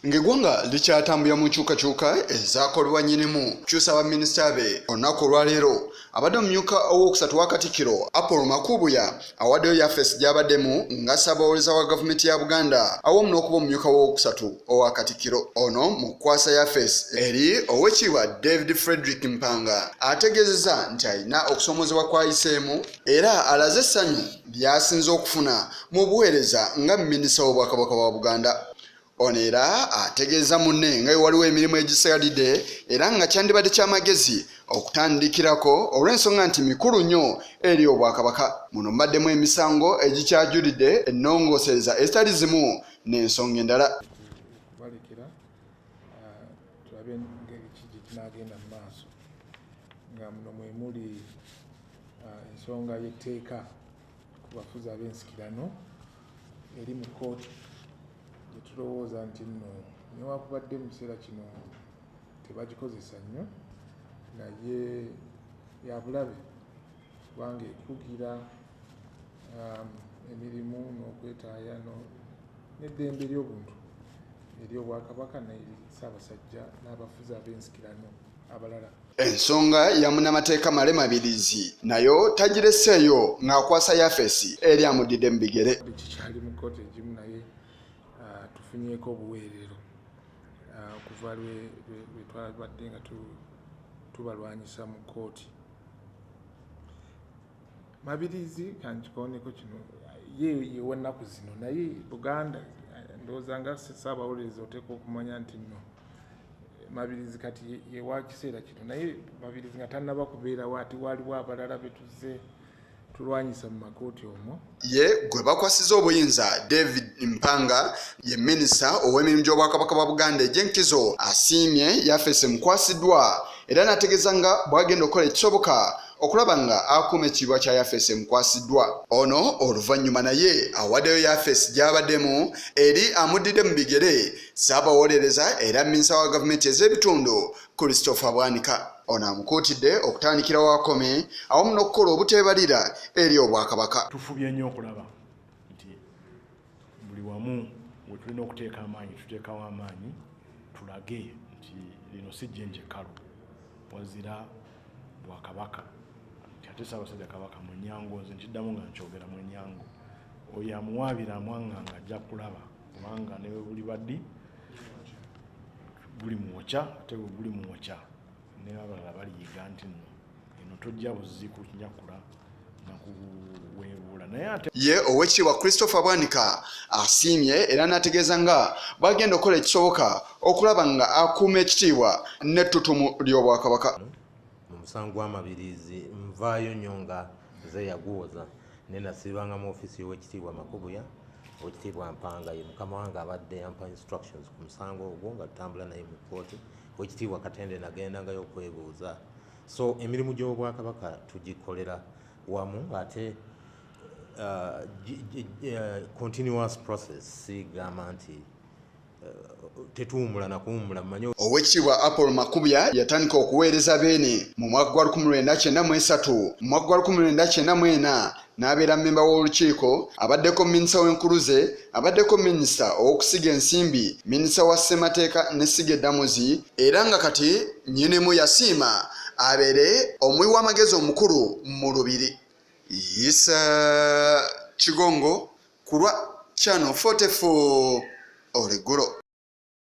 Ng'eggwanga likyatambulira mu nkyukakyuka ezaakolebwa nnyinimu kukyusa baminisita be, olunaku olwaleero abadde omumyuka owookusatu wa Katikkiro Apollo Makubuya awaddeyo yafesi gy'abaddemu nga ssaabawolereza wa gavumenti ya Buganda awamu n'okuba omumyuka w'owokusatu owa Katikkiro. Ono mu kukwasa yafesi eri Oweekitiibwa David Frederick Mpanga ategeezezza nti alina okusoomoozebwa kw'ayiseemu era alaze essanyu ly'asinze okufuna mu buweereza nga minisita w'Obwakabaka bwa Buganda. Ono era ategeeza munne nga waliwo emirimu egisigalidde era nga kyandibadde ky'amagezi okutandikirako olw'ensonga nti mikulu nnyo eri Obwakabaka. Muno mubaddemu emisango egikyajulidde, ennongoosereza ezitali zimu n'ensonga endala. Kubalekera tulabe engeri ki gye kinaagenda mu maaso, nga muno mwe muli ensonga y'etteeka ku bafuzi ab'ensikirano eri mu kkooti, gye tulowooza nti nno newakubadde mu kiseera kino tebagikozesa nnyo, naye ya bulabe kubanga ekugira emirimu n'okwetaaya n'eddembe ly'obuntu eri Obwakabaka n'eri Ssaabasajja n'abafuzi ab'ensikirano abalala. Ensonga ya munnamateeka Male Mabirizi nayo tagireseeyo ng'akwasa yafesi eri amuddidde mu bigere. Kikyali mu kkooti egimu, naye tufunyeeko obuweerero okuva lwe twabadde nga tubalwanyisa mu kkooti. Mabirizi kankikooneko kino, ye yewennaku zino, naye Buganda ndowooza nga Ssaabawolereza oteekwa okumanya nti nno Mabirizi kati yewa kiseera kino, naye Mabirizi nga tannaba kubeerawo ati waliwo abalala betuzze tulwanyisa mu makooti omwo. Ye gwe bakwasiza obuyinza David Mpanga ye minisita ow'emirimu gy'Obwakabaka bwa Buganda egy'enkizo, asiimye yafesi emukwasiddwa era n'ategeeza nga bw'agenda okukola ekisoboka okulaba nga akuuma ekitiibwa kya yafesi emukwasiddwa. Ono oluvannyuma naye awaddeyo yafesi gy'abaddemu eri amuddidde mu bigere, Ssaabawolereza era minisita wa gavumenti ez'ebitundu Christopher Bwanika. Ono amukuutidde okutandikira w'akomye awamu n'okukola obuteebalira eri Obwakabaka. Tufubye nnyo okulaba nti buli wamu we tulina okuteeka amaanyi tuteekawo amaanyi, tulage nti lino si jjenje kkalu wazira Bwakabaka, nti ate Ssaabasajja Kabaka mwenyango. Nze nkiddamu nga nkyogera, mwenyango. Oyo amuwaabira amwanganga ajja kulaba, kubanga ne bwe buli baddi guli mwokya, ate bwe guli mwokya n'abalala baliyiga nti nno eno tojja buzzi kunyakula nakuweebuula, naye ate Ye Oweekitiibwa Christopher Bwanika asiimye era n'ategeeza nga bw'agenda okukola ekisoboka okulaba nga akuuma ekitiibwa n'ettutumu ly'Obwakabaka. Mu musango gw'Amabirizi nvaayo nnyo nga nze yaguwoza, naye nasiibanga mu ofiisi y'Owekitiibwa Makubuya. Owekitiibwa Mpanga ye mukama wange abadde yampa instructions ku musango ogwo nga tutambula naye mu kkooti. Owekitiibwa Katende nagendangayo okwebuuza. So emirimu gy'Obwakabaka tugikolera wamu, ate continuous process, sigamba nti tetuwumula nakuwumula mmanyi. Oweekitiibwa Apollo Makubya yatandika okuweereza Beene mu mwaka gwa 1993. Mu mwaka gwa 1994 n'abeera mmemba w'olukiiko, abaddeko minisita w'enkuluze, abaddeko minisita ow'okusiga ensimbi, minisita wa ssemateeka n'essiga eddamuzi, era nga kati nnyinimu yasiima abeere omuwi w'amagezi omukulu mu Lubiri. Isa Kigongo ku lwa Channel 44 olweggulo.